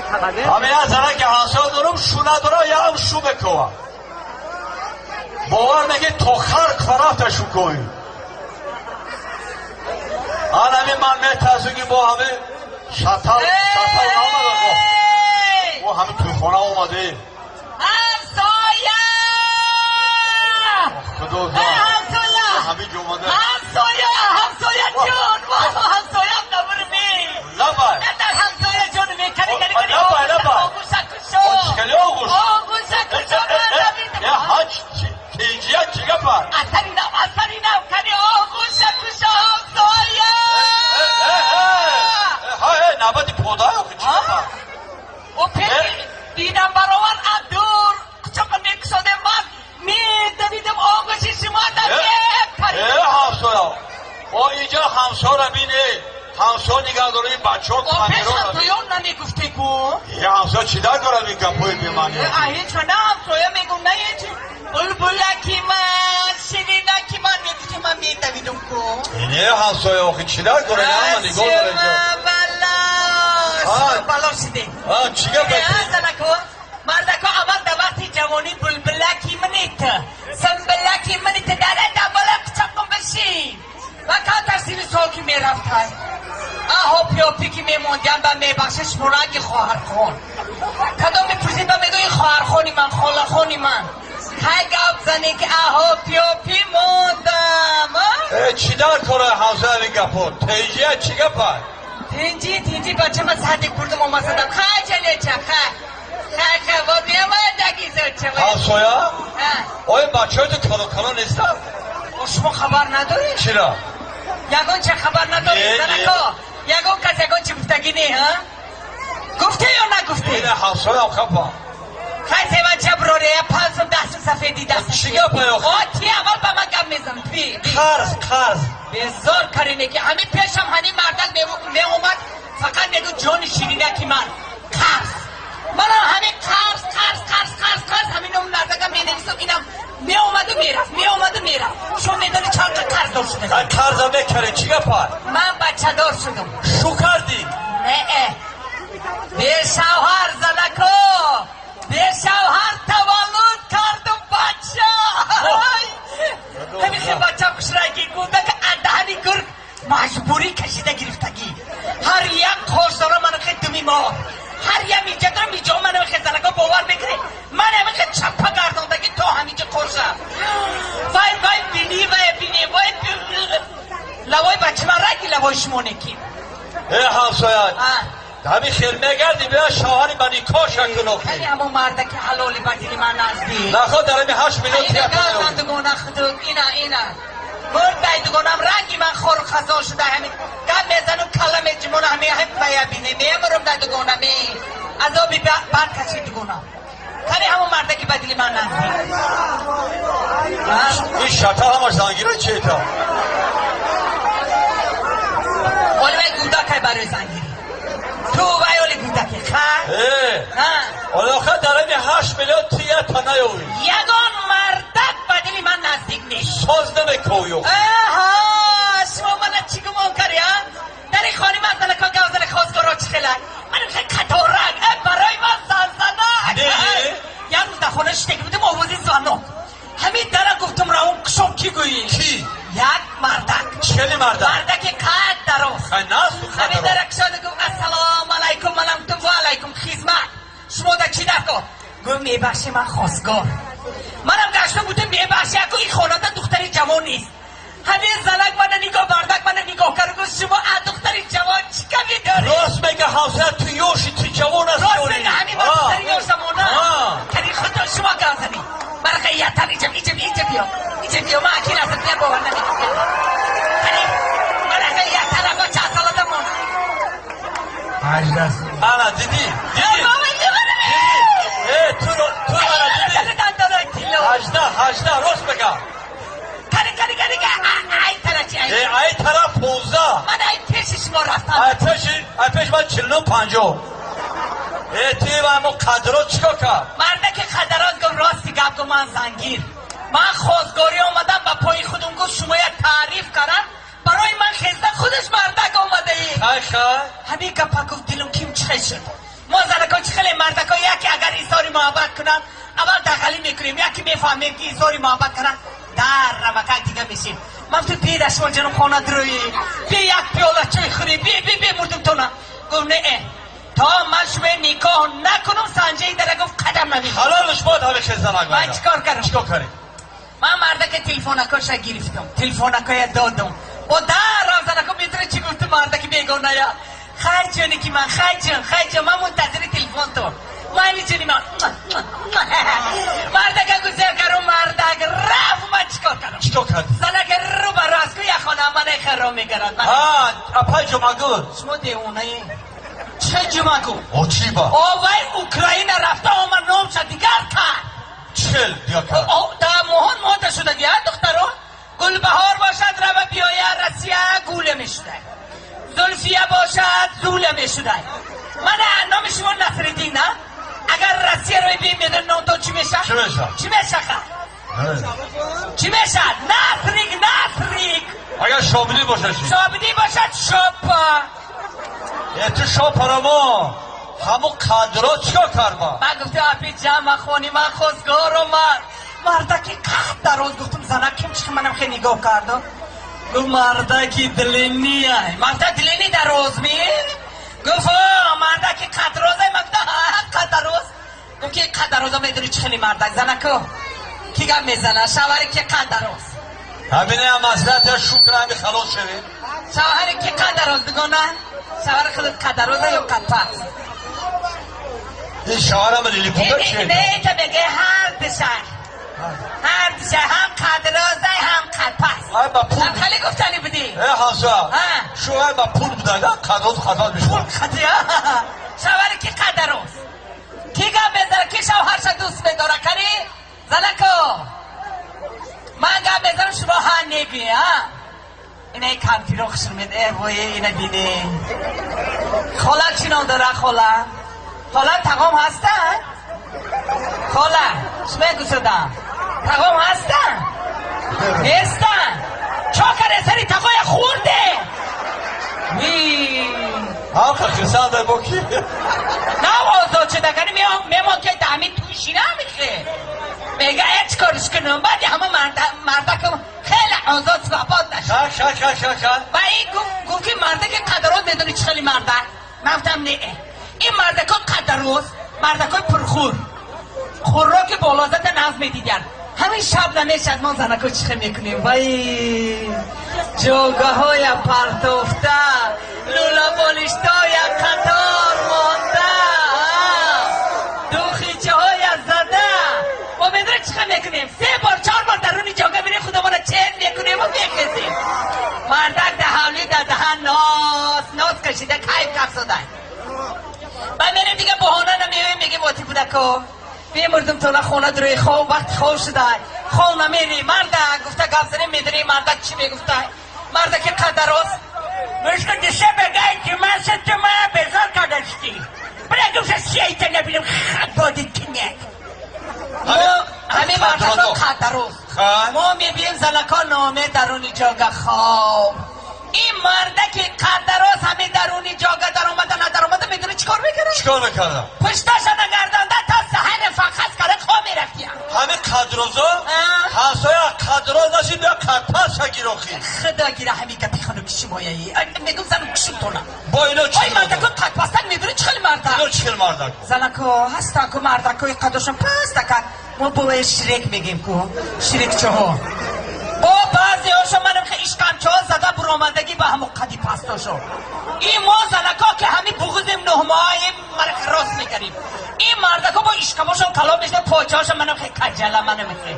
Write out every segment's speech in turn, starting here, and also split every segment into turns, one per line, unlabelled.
Ҳамин як зана ки ҳамсоя дорам, шу надора, ям шу бекова. Бовар меки, то Харкова рафта шу кои. Ан ҳамин ман метарсум, ки бо ҳамин шатал шатал омада, бо ҳамин тӯйхона омаде.
Ҳамсоя!
Худо!
Ҳамсоя!
Ҳамин ҷо омада.
Ҳамсоя, ҳамсоя ҷон, ҳамсоям набурми.
Лабай.
Дар ҳамсоя ҷон мекани кани кани.
Лабай, лабай.
Оғӯша кушо.
Чикали оғӯш?
Оғӯша кушо.
Е, ҳач тинҷия, чӣ гапа?
Асаринам, асаринам, кани оғӯша кушо, ҳамсоя.
Ҳа, навбати пода, чӣ гапа?
О, пеш дидам баровар, аз дур кучоқа мекушодем, ман медавидам оғӯши шумо да.
Э, ҳамсоя, о, инҷа ҳамсояра бине, ҳамсоя нигаҳдории бачаҳо.
О, пеш ҳамсоён намегуфте ку.
Е, ҳамсоя чӣ дар дорад ин гапҳои бемаъни?
Ҳеч на, ҳамсоя мегум, на ҳеч, булбулаки ман, ширинаки ман мегуфти, ман медавидум ку.
Не, ҳамсоя, охи чӣ дар дорад? Ама нигоҳ дорад инҷа.
Бало, бало шиде.
Чӣ гап?
Занако, мардако, аввал дар вақти ҷавонӣ булбулаки манит, симбилаки манит, дара дабала кучақум бишин ва камтар сини сол ки мерафтай, аҳо, пиёпӣ ки мемондиям, ба мебахши шумораги хоҳархон кадом мепурсид, ба мегӯи хоҳархони ман, холахони ман, ҳай гап занӣ ки аҳо, пиёпӣ мондам.
Э, чӣ дар кора, ҳамсоя, ин гапҳо? Тинҷия, чӣ гапа?
Тинҷи, тинҷи, бачама садик бурдум, омасадам. Хай, чалеча, хай, хай, хай, во меомадаги зоча.
Ҳамсоя, оё бачаҳои ту калон калон нестанд?
Шумо хабар надоред?
Чира?
Ягон ча хабар надоред?
Не, не.
Занако, ягон кас ягон чи гуфтагӣ не, ҳа? Гуфте ё нагуфте?
Ина ҳамсоям хапа.
Хай, севанча броре, я 5 сум, 10 сум сафеди даст.
Чӣ гапа ё?
О, ти аввал ба ман гап мезан, би.
Қарз, қарз.
Безор карине ки ҳамин пешам ҳамин мардак меомад, фақат мегӯ: «Ҷони ширинаки ман, қарз». Манам ҳамин қарз, қарз, қарз, қарз, қарз, ҳамин мардака менависам, инам меомаду мерафт, меомаду мерафт. Шумо медони чанд қа қарздор шуда?
Хай, қарза мекаре, чӣ гапа?
Ман бачадор шудам.
Шу кардӣ?
Не, бешавҳар, занако, бешавҳар таваллуд кардум бача. Ҳамин хел бачам хушраги гундака, адаҳани гург маҷбурӣ кашида гирифтагӣ. Ҳар як қош дора, мана хел думи мо, ҳар як миҷа дора, миҷо мана хел. Занако, бовар мекунӣ, ман ҳамин хел чаппа гардондагӣ то ҳаминҷа қоша. Вай, вай, бини, вай, бини, вай, лавои бача ман раги лавои шумо неки.
Э, ҳамсоя, ҳамин хел мегардӣ, бия шавҳари ба никоҳ кун.
Кани ҳамон марда ки ҳалоли ба дили ман наздик.
Наход дар ҳамин 8 миллион
Ина.
Театр.
Газан дугона худуд, ина, ина. Мурдай дугонам, ранги ман хору хазон шуда, ҳамин гап мезану калла меҷимона, ҳамин ҳам бая бине, мемурум дар дугона, ме. Азоби бад кашид дугонам. Кани ҳамон марда ки ба дили ман наздик.
Ин шата ҳамаш зангира чета.
Оли вай гудакай барои зангирӣ. Ту вай оли гудаки, ха?
Э,
Ха.
олоха дар ҳамин 8 миллион тията наёвӣ.
Ягон мардак ба дили ман наздик нест.
Соз намекоё.
Аҳа, шумо мана чӣ гумон карди, а? Дар ин хони ман занако гавзани хостгоро чӣ хелак? Ман хел каторак, э, барои ман занзанак.
Не?
Як рӯз дар хона шиштагӣ будем, овози звонок. Ҳамин дара гуфтум равон кушом, кӣ гӯӣ?
Кӣ?
Як мардак.
Чӣ хели мардак?
Мардаки қад дароз.
Хай, насу.
Ҳамин
хатаро.
дара кушода гуфт: «Ассалому алайкум». Манам гуфтум: «Ва алайкум, хизмат. Шумо да чӣ даркор?» Гуфт: «Мебахшӣ, ман хостгор». Манам гаштам, гуфтам: «Мебахшӣ, аку ин хонада духтари ҷавон нест». Ҳамин занак мана нигоҳ, мардак мана нигоҳ кард, гуфт: «Шумо аз духтари ҷавон чӣ ками доред?»
Рост мега, ҳамсоя, ту ёши, ту ҷавон ҳасти.
Рост мега, ҳамин ба духтари ёш замона. Кани худо шумо гап занӣ. Марака ятар иҷа, иҷа, иҷа биё. Иҷа биё, ман акил ҳастам, бия, бовар намекунам. Кани марака ятар ако чанд сола дамон?
18.
Ана, дидӣ, дидӣ? Э, ту мана дидӣ? 18, 18, рост мега.
Кани, кани, кани, ай тарачи, ай.
Э, ай тараф 15.
Ман ай пеши шумо рафтам.
Ай пеши, ай пеш ман 49, 50. Э, ту мо қадро чикор кард?
Мардаки қадарот гуфт: «Рости гап», гуфт, «ман зангир. Ман хостгорӣ омадам ба пои худум», гуфт, «шумо як таъриф кардан барои ман хезда худаш мардак омадаи».
Хай, хай.
Ҳамин гапа гуфт, дилум ким чихел шуд. Мо занако чӣ хеле мардако, яке агар изҳори муҳаббат кунанд, аввал дағалӣ мекунем, яке мефаҳмем, ки изҳори муҳаббат кунанд, дар рамакак дига мешем. Ман ту бе дашмон ҷаноб хона дароӣ, бе як пиёла чой хӯрӣ, бе бе бе мурдумтона. Гуфт не, то ман шумо никоҳ накунам, санҷаи дара гуфт қадам намезанам.
Ҳалолш бод ҳаме хел занак.
Ман чикор кардам?
Чикор кардӣ?
Ман мардака телефонакоша гирифтам, телефонакоя додам. О дар равзанако метавонӣ чӣ гуфту мардаки бегоная? Хай ҷони ки ман, хай ҷон, хай ҷон, ман мунтазири телефон ту. Майли ҷони ман. Мардака гузер кару мардак рафт, ман чикор кардам?
Чикор кардӣ?
Занака рӯ ба рост ку, як хона мана харо мегарад.
Ҳа, апай Ҷумагул.
Шумо девонаи. Чӣ Ҷумагул?
О чӣ ба?
О вай Украина рафта омад, номша дигар кард.
Чел дигар кард?
Да моҳон мода шудаги, а духтаро? Гулбаҳор бошад, рава биёя Россия гуля мешуда. Зулфия бошад, зуля мешуда. Мана номи шумо Насриддин, а? Агар Россия ро бим медон ном то чӣ меша?
Чӣ меша?
Чӣ меша ха? Чӣ меша? Насрик, Насрик.
Агар Шобидӣ бошад чӣ?
Шобидӣ бошад Шопа.
Э ту шопарамо. Ҳамун қадро чикор карба?
Ман гуфтам апи ҷамъ хони ман хостгор омад. Мардаки қад дароз гуфтам занак ким чӣ манам хеле нигоҳ кардам. Гуфт мардаки длинный. Марда длинный дароз ми? Гуфт мардаки қад розай. Ман гуфтам қад дароз. Гуфт ки қад дароза медонӣ чӣ хеле мардак занако? Ки гап мезана? Шавҳари ки қад дароз?
Ҳамине ҳам маслиҳат шукр ҳами халос шавем.
Шавҳари ки қад дароз дугона? Шавҳари худат қад дароза ё қад паст?
Ин шавҳарам лилипута чие?
Не, та меге ҳар душай. Ҳар душай ҳам қад розай ҳам қад паст.
Ай ба пул.
Хеле гуфтани будӣ.
Э ҳамсоя. Шу ай ба пул будага қадроз қадроз мешуд.
Пул қадия. Шавҳари ки қад дароз? Ки гап мезана? Ки шавҳарша дӯст медора? Кани? Занако. Ман гап мезанам шумо ҳа негӯе, а? Ина кампиро хушр мед. Э вой ина диде. Хола чӣ ном дора хола? Хола тағом ҳаста? Хола, шумо гусадам. Тағом ҳаста? Нестан. Чо каре сари тағоя хӯрде? Ви.
Ҳам хирсанда бо ки?
На озод шуда кани мемон ки ҳами туши намихе. Мега ҳеч кориш кунам. Баъди ҳама мардакам хеле озод свобод нашуд.
Шак шак шак шак шак.
Ва ин гуфт ки мардаки қадароз медонӣ чӣ хеле мардак? Ман гуфтам не. Ин мардако қадароз, мардакои пурхӯр. Хӯроки болозата наз медидян. Ҳамин шаб намешад мо занако чӣ хел мекунем? Вай ҷогаҳоя партофта, лӯлаболиштоя қатор монда, духичаҳоя зада. Мо медонем чӣ хел мекунем? Се бор, чор бор даруни ҷога мирем, худамона чен мекунему мехезем. Мардак да ҳавлӣ да даҳан нос, нос кашида кайф кафзодай. Ба мерем дига баҳона намеоем, мегем оти будако. Бемурдум тона хона дурои хоб, вақти хоб шудай. Хоб намери, мардак гуфта гап занем, медонӣ мардак чӣ мегуфтай? Мардаки қадароз.
Мышка дише бегай ки ман сету ма безор кардашти. Бира гуфта сиайта набинам хабоди кинек.
Мо ҳамин мардако қадароз. Мо мебием занако номе даруни ҷога хоб. Ин мардаки қадароз ҳамин даруни ҷога даромада надаромада медонӣ чӣ кор мекард?
Чикор мекардам?
Пушташа нагардонда то саҳар фақат кара хоб мерафтиям.
Ҳамин қадрозо ҳамсоя қадроз нашид бия қадпаша гирохи.
Худо гира ҳамин гапи ханум ки шумояи. Мегум зану кушум тона.
Бо ино чӣ?
Ой мардако қадпастак медонӣ чӣ хели мардак?
Ино чӣ хел мардак?
Занако ҳастан ку мардакои қадошон пастакак. Мо бобои Шрек мегем ку. Шрекчаҳо. Бо баъзеҳошо манам хе ишқамчаҳо зада буромадагӣ ба ҳамон қади пастошо. Ин мо занако ки ҳамин буғузем нӯҳмоҳаем мана рост мекардем. Ин мардако бо ишқамошон калон мешуда почаҳошо манам хе каҷала манам хе.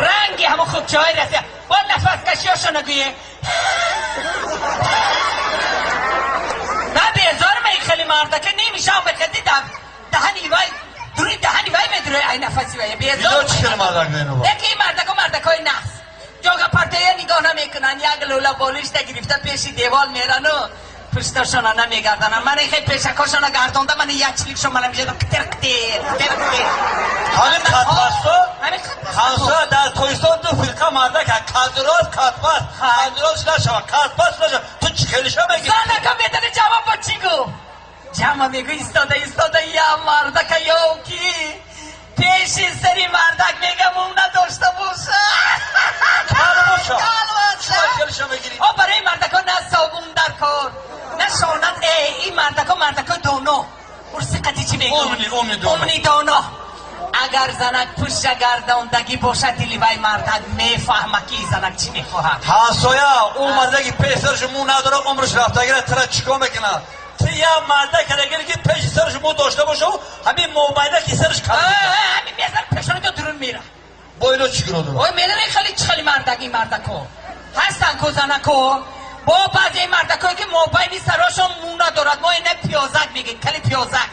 Ранги ҳамон хубчаҳои расия. Бо нафаскашиҳошо нагӯе. На безор ма ин хеле мардака немишам бехе дидам. Даҳани вай дури даҳани вай медурои ай нафаси вай. Безор.
Ино чӣ хел мардак менова?
Яке ин мардако мардакои нақс. Ҷога партоя нигоҳ намекунанд, як лӯла болишта гирифта пеши девол мерану пушташона намегардананд. Ман хе пешакошона гардонда, ман як чиликшо манам мешадам қитир қитир, қитир қитир.
Ҳамин қадпасто
Ҳамин қадпасто.
ҳамсоя дар Тоҷикистон ду фирқа мардак қадроз қадпаст. Қадроз нашава, қадпаст нашава. Ту чӣ хелиша мегӣ?
Занака медони ҷавоб бо чӣ гуфт? Ҷама мегӯ, истода, истода, я мардака ёв, ки пеши сари мардак мегам ум надошта боша.
Кал боша.
Кал боша.
Чӣ мегирӣ?
О, барои мардако на собун дар кор, на шонат. Э, ин мардако мардако доно. Урси қати чӣ мегӯ?
Умный, умный доно.
Умный доно. Агар занак пушта гардондагӣ бошад, дили вай мардак мефаҳма, ки занак чӣ мехоҳад.
Ҳамсоя, ӯ мардаки пеши сараш мӯ надора, умраш рафтагира, тира чикор мекунад? Ти я мардак гири, ки пеши сараш мӯ дошта боша, ҳамин мобайна ки сараш кал.
Ҳамин мезан, пешонаto дурун мера.
Бо ино чӣ гуноҳ дорад?
Ой, медонӣ, хеле чӣ хели мардак, ин мардако ҳастан ку, занако, бо баъзе мардакое, ки мобайни сарошон мӯ надорад, мо ина пиёзак мегӯем, кали пиёзак.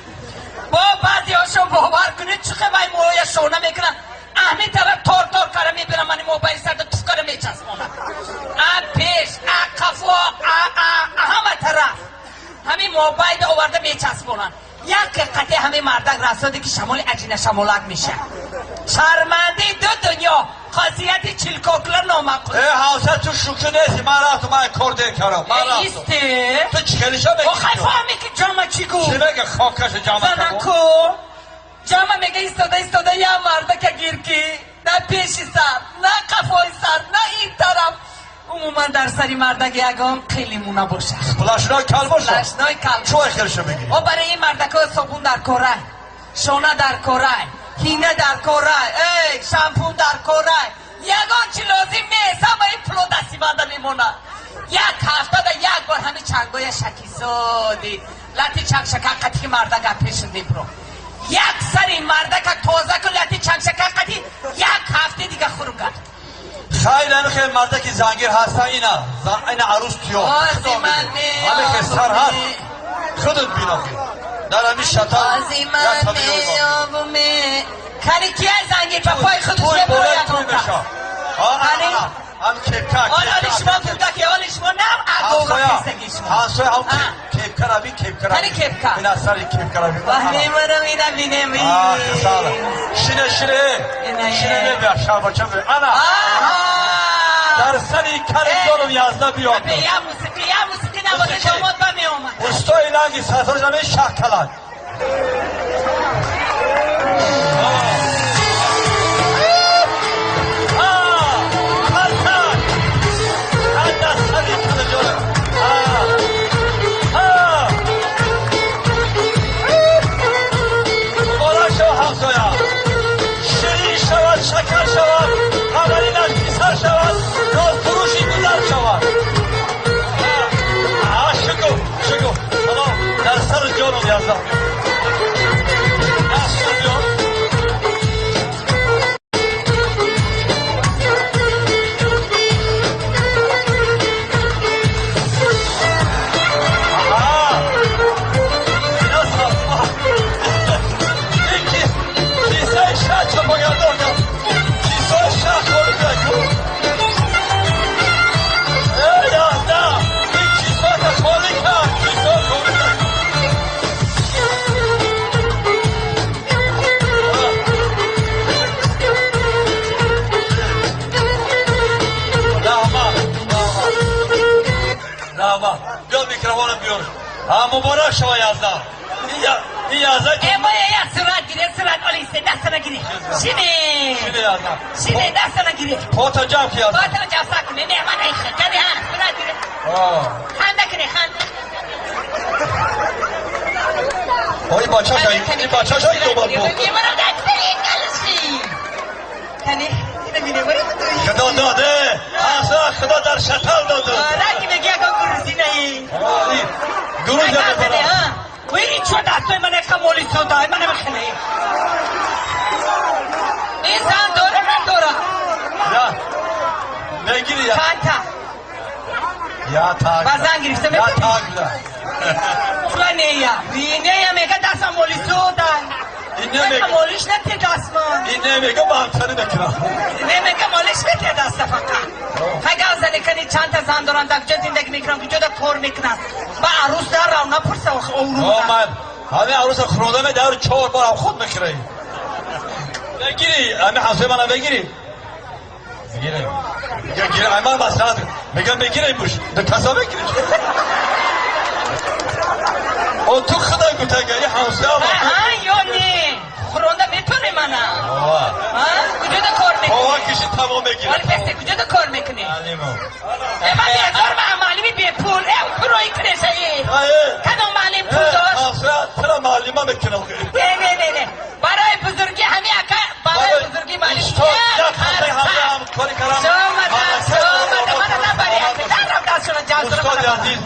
Бо баъзеҳошон, бовар кунед, чӣ вай мӯя шона мекунад, ҳамин тавр тор тор кара мебинам, мани мобайни сарда туф кара мечаспонад, а пеш, а қафо, а ҳама тараф ҳамин мобайда оварда мечаспонанд. Як қате ҳамин мардак расоде, ки шамоли аҷина шамолак меша, шарманди ду дунё, хосияти чилкокла номаъқул.
Э, ҳавса, ту шӯхӣ нести. Ман рафтам, ман кор дер кардам, ман рафтам.
Исте.
Ту чӣ хелиша мегӣ?
Охай, фаҳме, ки ҷома чӣ гуфт?
Чӣ мега, хокаша ҷама?
Занаку ҷама мега, истода, истода, я мардака гир, ки на пеши сар, на қафои сар, на ин тараф, умуман дар сари мардак ягон қилиму набошад.
Сплошной кал боша.
Сплошной кал.
Чӣ хелиша мегирӣ?
О, барои ин мардако собун дар корай, шона дар корай, ҳина дар корай, эй, шампун дар корай, ягон чи лозим нест. Ҳамаи пуло дасти банда мемонад. Як ҳафтада як бор ҳами чангоя шакисоди лати чангшака қати, ки мардака пеши мебро, як сари мардака тоза кун, лати чангшака қати як ҳафте дига хуру кард.
Хайр, ҳами хел мардаки зангир ҳастан, ина ина арӯс тиё.
Ози ман.
Ҳами хел сар ҳаст, худат бинохи дар ҳами шатал.
Ози ман меёбуме. Кани кия зангир ба пои худаш меброяд?
Туй меша. Ҳам кепка.
Оли шумо кӯдаки, оли шумо нам агоғастаги шумо.
Ҳамсоя, ҳам кепка раби, кепка раби.
Кани кепка?
Ина сари кепка раби.
Ваҳмемарам, ина бинем.
Шине, шине, шине, мебия шарбача, ана дар сари кари дорум 11 биё.
Я мусиқӣ, я мусиқӣ навода, домод ба меомад.
Устои ланги сарсарашаме шаҳкалак. Шакар шавад, аввалинаш писар шавад, нозфурӯши гузар шавад. Шукр, шукр, салом дар сару ҷоном, 11. Муборак шава, 11. Ин 11.
Э, моя як сурат гире, сурат, оли исте, дастана гире. Шине.
Шине, 11.
Шине, дастана гире.
Пота ҷамъ ки, 11.
Пота ҷамъ сакуне, не, ман айха. Кани, ҳа, сурат гире. Ханда куне, ханда.
Ой, бачаша, ин бачаша ин бо.
Мемарам дастани калши. Кани, ина бине, вари.
Худо доде, ҳамсоя, худо дар шатал доде.
Ранги меги ягон грузинаи.
Грузия мебарам.
Вири, чо дастой ман яка молисода, ман намехеле. Ин зан дора, надора?
Я. Мегири я.
Чандта?
Я так.
Ба зан гирифта
Я
метавонӣ?
так.
Пула нея. Нея мега, дастам молисода.
Ин намега.
Молиш нате дастман.
Ин намега, ба ҳамсари мекунам.
Немега, молиш мете даста фақат. Хай, гап зане, кани чандта зан доранд, дар куҷо зиндагӣ мекунанд, куҷо да кор мекунанд. Ба арӯс дар рав напурса, ору.
О, ман ҳамин арӯса хӯронда дар чор бор ҳам худ мехӯрӣ. Мегири, ҳамин ҳамсоя мана мегири. Мегири. Мега гири, ай ман маслиҳат. Мега мегири буш. Ду каса мегири. О, ту худо. Бутагари ҳамсоя.
Ҳа ё не? Хӯронда метавонӣ мана? Куҷода кор мекунӣ?
Ова киши тамом мегирад.
Вале песте куҷода кор мекунӣ?
Маълимо.
Э, ман безор ва маълими бепул. Э, курои крешаи. Кадом маълим пул дошт?
Ҳамсоя тира маълима мекунам.
Не, не, не, не. Барои бузургӣ ҳами ака, барои бузургӣ маълим.
Ҳамкорӣ кардам.
Шомада, шомада, мана набари ака. Дарам дастшона ҷазра.
Устоди азиз,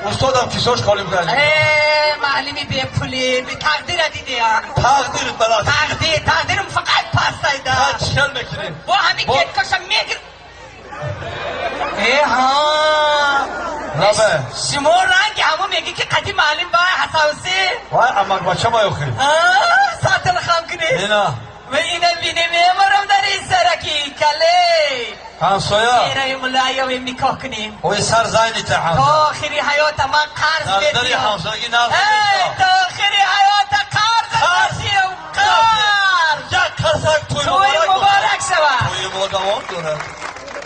устодам кисош холӣ буд.
Э, маълими бепулӣ, тақдира дидия.
Тақдир балад.
Тақдир, тақдирим фақат пастайда.
Чикар мекунем?
Бо ҳами кеткаша мегир. Э, ҳа.
Лабе.
Шумо ранги ҳамо мегӣ ки қади маълим бай Ҳасанси?
Вай амакбача ма ёхи.
Сатил хам кунед.
Ина.
Ва ина бине меморам дар ин сараки кале.
Ҳамсоя.
Меравем мулоёвем никоҳ кунем.
Ой сар зайнита
То
ҳамсоя.
охири ҳаёта ман қарз
Наздари
медиҳам.
ҳамсоягӣ нағз.
Эй, то охири ҳаёта қарз
Қарз.
медиҳам. Қарз.
Як қарсак, тӯй
Тӯй муборак шавад.
Тӯи мо давом дорад.